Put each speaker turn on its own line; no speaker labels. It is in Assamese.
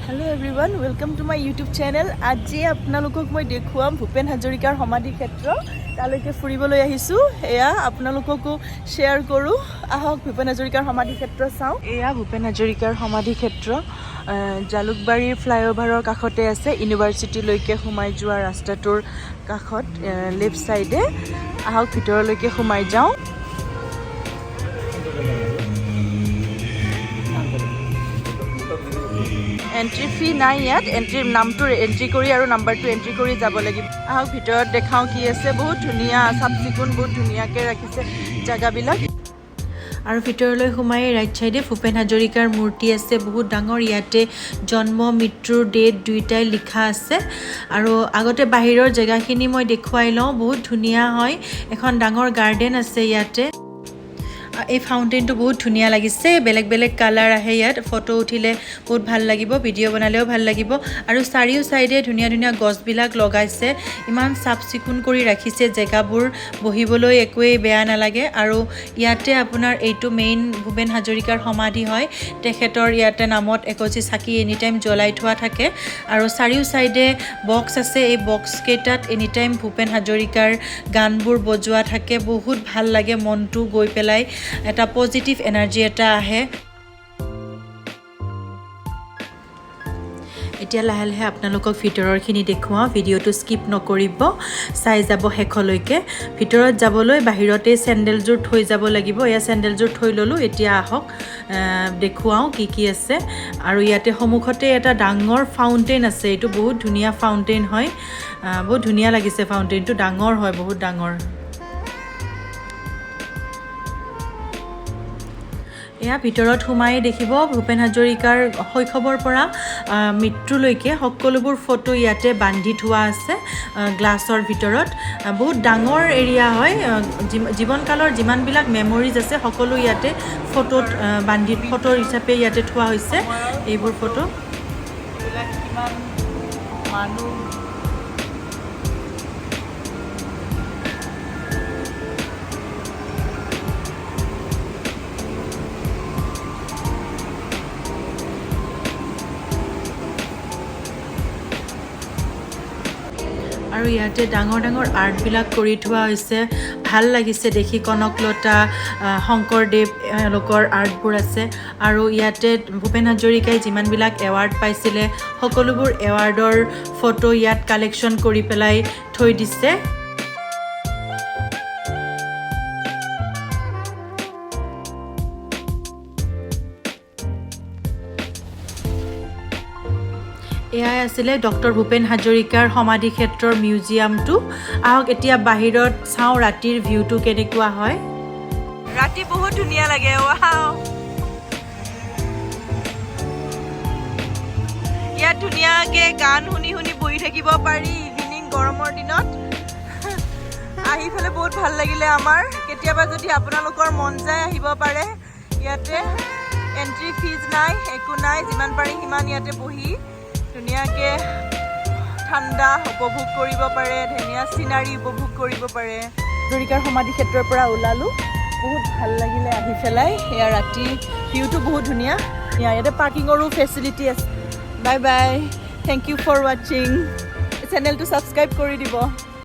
Hello everyone, welcome to my YouTube channel. আজি আপোনালোকক মই দেখুৱাম ভূপেন হাজৰিকাৰ সমাধি ক্ষেত্ৰ। তালৈকে ফুৰিবলৈ আহিছোঁ, এয়া আপোনালোককো শ্বেয়াৰ কৰোঁ। আহক, ভূপেন হাজৰিকাৰ সমাধি ক্ষেত্ৰ চাওঁ। এয়া ভূপেন হাজৰিকাৰ সমাধি ক্ষেত্ৰ, জালুকবাৰীৰ ফ্লাইঅভাৰৰ কাষতে আছে। ইউনিভাৰ্চিটিলৈকে সোমাই যোৱা ৰাস্তাটোৰ কাষত লেফ্ট ছাইডে। আহক, ভিতৰলৈকে সোমাই যাওঁ। এণ্ট্ৰি ফি নাই ইয়াত। এণ্ট্ৰি নামটো এণ্ট্ৰি কৰি আৰু নাম্বাৰটো এণ্ট্ৰি কৰি যাব লাগিব। আহক, ভিতৰত দেখাওঁ কি আছে। বহুত ধুনীয়া, চাফ চিকুণ, বহুত ধুনীয়াকৈ ৰাখিছে জেগাবিলাক।
আৰু ভিতৰলৈ সোমাই ৰাইট ছাইডে ভূপেন হাজৰিকাৰ মূৰ্তি আছে, বহুত ডাঙৰ। ইয়াতে জন্ম মৃত্যুৰ ডেট দুয়োটাই লিখা আছে। আৰু আগতে বাহিৰৰ জেগাখিনি মই দেখুৱাই লওঁ। বহুত ধুনীয়া হয়, এখন ডাঙৰ গাৰ্ডেন আছে ইয়াতে। এই ফাউণ্টেইনটো বহুত ধুনীয়া লাগিছে। বেলেগ বেলেগ কালাৰ আহে ইয়াত। ফটো উঠিলে বহুত ভাল লাগিব, ভিডিঅ' বনালেও ভাল লাগিব। আৰু চাৰিও ছাইডে ধুনীয়া ধুনীয়া গছবিলাক লগাইছে। ইমান চাফ চিকুণ কৰি ৰাখিছে জেগাবোৰ, বহিবলৈ একোৱেই বেয়া নালাগে। আৰু ইয়াতে আপোনাৰ এইটো মেইন ভূপেন হাজৰিকাৰ সমাধি হয়। তেখেতৰ ইয়াতে নামত এগছি চাকি এনি টাইম জ্বলাই থোৱা থাকে। আৰু চাৰিও ছাইডে বক্স আছে। এই বক্সকেইটাত এনি টাইম ভূপেন হাজৰিকাৰ গানবোৰ বজোৱা থাকে। বহুত ভাল লাগে মনটো গৈ পেলাই, এটা পজিটিভ এনাৰ্জি এটা আহে। এতিয়া লাহে লাহে আপোনালোকক ভিতৰৰখিনি দেখুৱাওঁ। ভিডিঅ'টো স্কিপ নকৰিব, চাই যাব শেষলৈকে। ভিতৰত যাবলৈ বাহিৰতেই চেণ্ডেলযোৰ থৈ যাব লাগিব। এয়া চেণ্ডেলযোৰ থৈ ল'লোঁ। এতিয়া আহক, দেখুৱাওঁ কি কি আছে। আৰু ইয়াতে সন্মুখতে এটা ডাঙৰ ফাউণ্টেইন আছে। এইটো বহুত ধুনীয়া ফাউণ্টেইন হয়। বহুত ধুনীয়া লাগিছে ফাউণ্টেইনটো, ডাঙৰ হয়, বহুত ডাঙৰ। এয়া ভিতৰত সোমাই দেখিব ভূপেন হাজৰিকাৰ শৈশৱৰ পৰা মৃত্যুলৈকে সকলোবোৰ ফটো ইয়াতে বান্ধি থোৱা আছে গ্লাছৰ ভিতৰত। বহুত ডাঙৰ এৰিয়া হয়। জীৱনকালৰ যিমানবিলাক মেমৰিজ আছে, সকলো ইয়াতে ফটোত বান্ধি, ফটোৰ হিচাপে ইয়াতে থোৱা হৈছে এইবোৰ ফটো।
এইবিলাক কিমান মানুহ।
আৰু ইয়াতে ডাঙৰ ডাঙৰ আৰ্টবিলাক কৰি থোৱা হৈছে, ভাল লাগিছে দেখি। কনকলতা, শংকৰদেৱ, এওঁলোকৰ আৰ্টবোৰ আছে। আৰু ইয়াতে ভূপেন হাজৰিকাই যিমানবিলাক এৱাৰ্ড পাইছিলে, সকলোবোৰ এৱাৰ্ডৰ ফটো ইয়াত কালেকশ্যন কৰি পেলাই থৈ দিছে। এয়াই আছিলে ডক্টৰ ভূপেন হাজৰিকাৰ সমাধি ক্ষেত্ৰৰ মিউজিয়ামটো। আহক, এতিয়া বাহিৰত চাওঁ ৰাতিৰ ভিউটো কেনেকুৱা হয়।
ৰাতি বহুত ধুনীয়া লাগে। ৱাও, ইয়াত ধুনীয়াকে গান শুনি শুনি বহি থাকিব পাৰি ইভিনিং। গৰমৰ দিনত আহি পেলাই বহুত ভাল লাগিলে আমাৰ। কেতিয়াবা যদি আপোনালোকৰ মন যায়, আহিব পাৰে। ইয়াতে এণ্ট্ৰি ফিজ নাই, একো নাই। যিমান পাৰি সিমান ইয়াতে বহি ধুনীয়াকে ঠাণ্ডা উপভোগ কৰিব পাৰে, ধুনীয়া চিনাৰী উপভোগ কৰিব পাৰে। হাজৰিকাৰ সমাধি ক্ষেত্ৰৰ পৰা ওলালোঁ। বহুত ভাল লাগিলে আহি পেলাই। এয়া ৰাতি ভিউটো বহুত ধুনীয়া। ইয়াতে পাৰ্কিঙৰো ফেচিলিটি আছে। Bye bye, thank you for watching. চেনেলটো ছাবস্ক্ৰাইব কৰি দিব।